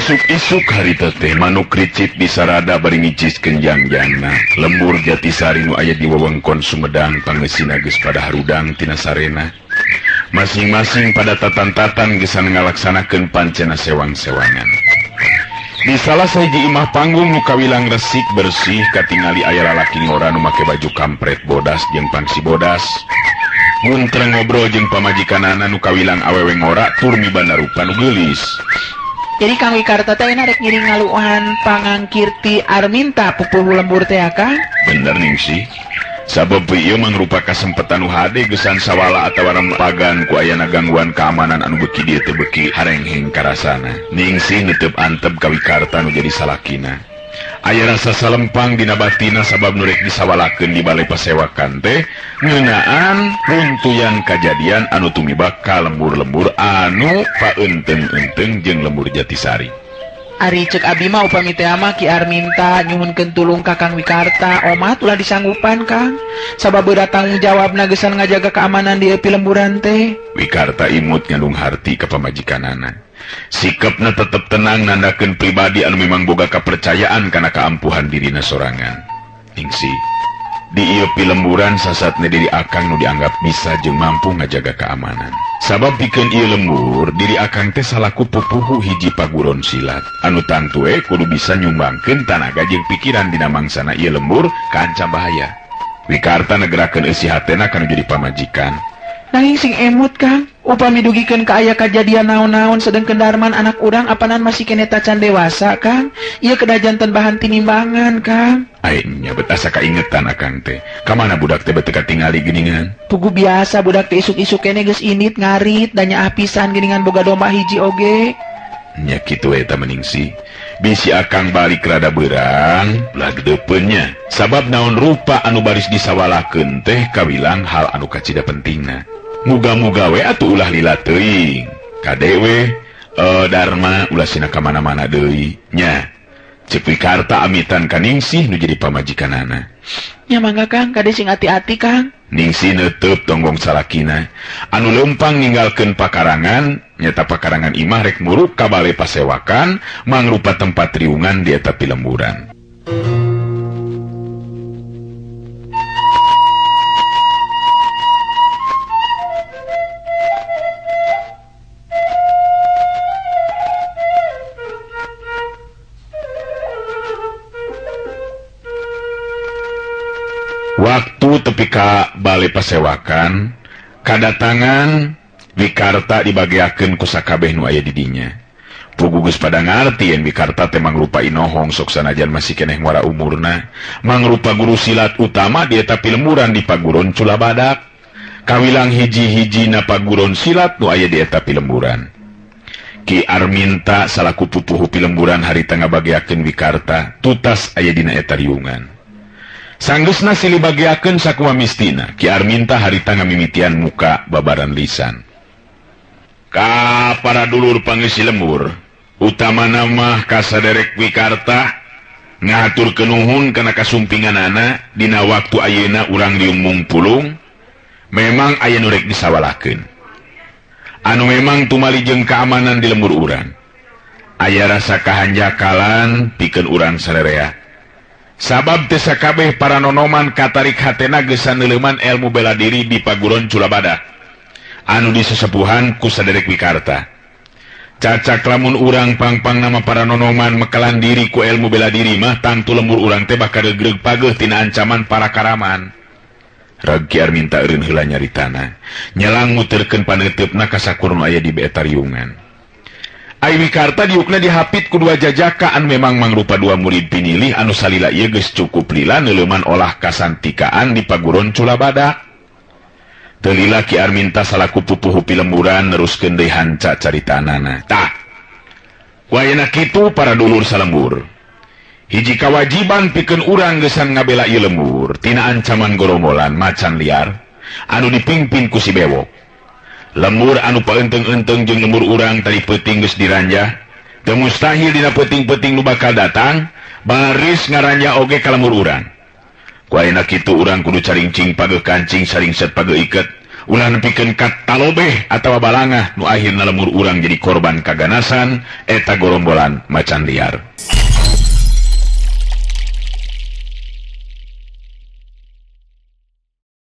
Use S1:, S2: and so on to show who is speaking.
S1: Isuk-isuk harita teh manuk ricip disarada bari ngiciskeun jangjangna. Lembur Jatisari nu aya di wewengkon Sumedang pangeusina geus pada harudang tina sarena. Masing-masing pada tatan-tatan gesan ngalaksanakeun pancena sewang-sewangan. Di salah sahiji imah panggung nu kawilang resik bersih katingali aya lalaki ngora nu make baju kampret bodas jeung pangsi bodas. Muntreng ngobrol jeung pamajikanana nu kawilang awewe ngora tur mibanda rupa nu geulis.
S2: Jadi Kang Wikarta teh ayeuna rek ngiring ngaluhan pangangkirti Arminta pupuhu lembur teh Kang.
S1: Bener Ningsih. Sabab ieu mangrupa kasempetan nu hade gesan sawala atawa rempagan ku ayana gangguan keamanan anu beuki dieu teh beuki harengheng karasana. Ningsih netep antep ka Wikarta nu jadi salakina. Aya rasa salempang dina batina sabab nu rek disawalakeun di balai pasewakan teh ngeunaan runtuyan kajadian anu tumibak ka lembur-lembur anu paeuteng-euteng jeung lembur Jatisari.
S2: Ari cek abi mah upami teh mah Ki Arminta nyuhunkeun tulung ka Kang Wikarta, omat ulah disanggupan Kang. Sabab berat tanggung jawabna gesan ngajaga keamanan di lemburan teh.
S1: Wikarta imut ngandung harti ka pamajikanana. Sikapna tetep tenang nandakeun pribadi anu memang boga kepercayaan kana keampuhan dirina sorangan. Ningsih, di ieu pilemburan sasatna diri akang nu dianggap bisa jeung mampu ngajaga keamanan. Sabab pikeun ieu lembur, diri akang teh salaku pupuhu hiji paguron silat. Anu tangtu we kudu bisa nyumbangkeun tanaga jeung pikiran dina mangsana ieu lembur kaancam bahaya. Wikarta negerakeun eusi hatena kanu jadi pamajikan.
S2: Nanging sing emut Kang, upami dugikeun ka aya kajadian naon-naon sedengkeun Darman anak urang apanan masih keneh tacan dewasa Kang. Ieu kedah janten bahan tinimbangan Kang.
S1: Ai nya bet asa kaingetan akang teh. Ka mana budak teh bet teu katingali geuningan?
S2: Pugu biasa budak teh isuk-isuk keneh geus init ngarit da nyaah pisan geuningan boga domba hiji oge.
S1: Nya kitu eta Meningsih. Bisi akang balik rada beurang ulah gedeupeun nya. Sabab naon rupa anu baris disawalakeun teh kawilang hal anu kacida pentingna. Muga-muga we atuh ulah lila teuing. Kade we Dharma ulah sina ka mana-mana deui nya. Ceuk Wikarta amitan ka Ningsih nu jadi pamajikanana.
S2: Nya mangga Kang, kade sing ati-ati Kang.
S1: Ningsih neuteub tonggong salakina anu leumpang ninggalkeun pakarangan nyata pakarangan imah rek muruk ka bale pasewakan mangrupa tempat riungan di eta pilemburan. Waktu tepi ka bale pasewakan kadatangan Wikarta dibageakeun ku sakabeh nu aya di dinya. Pugu geus pada ngarti yen Wikarta teh mangrupa inohong sok sanajan masih keneh ngora umurna, mangrupa guru silat utama di eta pilemburan di Paguron Culabadak. Kawilang hiji-hijina paguron silat nu aya di eta pilemburan. Ki Arminta salaku pupuhu pilemburan harita ngabageakeun Wikarta tutas aya dina eta riungan. Sanggeusna silih bageakeun sakumaha mistina, Ki Arminta harita ngamimitian muka babaran lisan. Ka para dulur pangeusi lembur, utamana mah ka saderek Wikarta ngahaturkeun nuhun kana kasumpinganana dina waktu ayeuna urang riung mungpulung, memang aya nu rek disawalakeun. Anu memang tumali jeung keamanan di lembur urang. Aya rasa kahanjakalan pikeun urang sarerea. Sabab teu sakabeh para nonoman katarik hatena geus saneuleman ilmu bela diri di Paguron Culabada anu disesepuhan ku saderek Wikarta. Cacak lamun urang pangpang nama para nonoman mekalan diri ku ilmu bela diri mah tangtu lembur urang teh bakal regreg pageuh tina ancaman para karaman. Reg Ki Arminta eureun heula nyaritana, nyelang muterkeun paneuteup ka sakur nu aya di eta riungan. Ai Wikarta diukna dihapit ku dua jajaka anu memang mangrupa dua murid pinilih anu salila ieu geus cukup lila neuleuman olah kasantikaan di Paguron Culabadak. Teu lila Ki Arminta salaku pupuhu pilemburan neruskeun deui hanca caritanana. Tah, ku ayeuna kitu para dulur salembur. Hiji kawajiban pikeun urang geusan ngabela ieu lembur tina ancaman gorombolan macan liar anu dipingpin ku si Bewok. Lembur anu paeuteng-euteng jeung lembur urang tadi peuting geus diranjah, teu mustahil dina peuting-peuting nu bakal datang baris ngaranjah oge ka lembur urang. Ku ayeuna kitu urang kudu caringcing pageuh kancing saringset pageuh iket, Ulah nepikeun ka talobeh atawa balangah nu akhirna lembur urang jadi korban kaganasan eta gorombolan macan liar.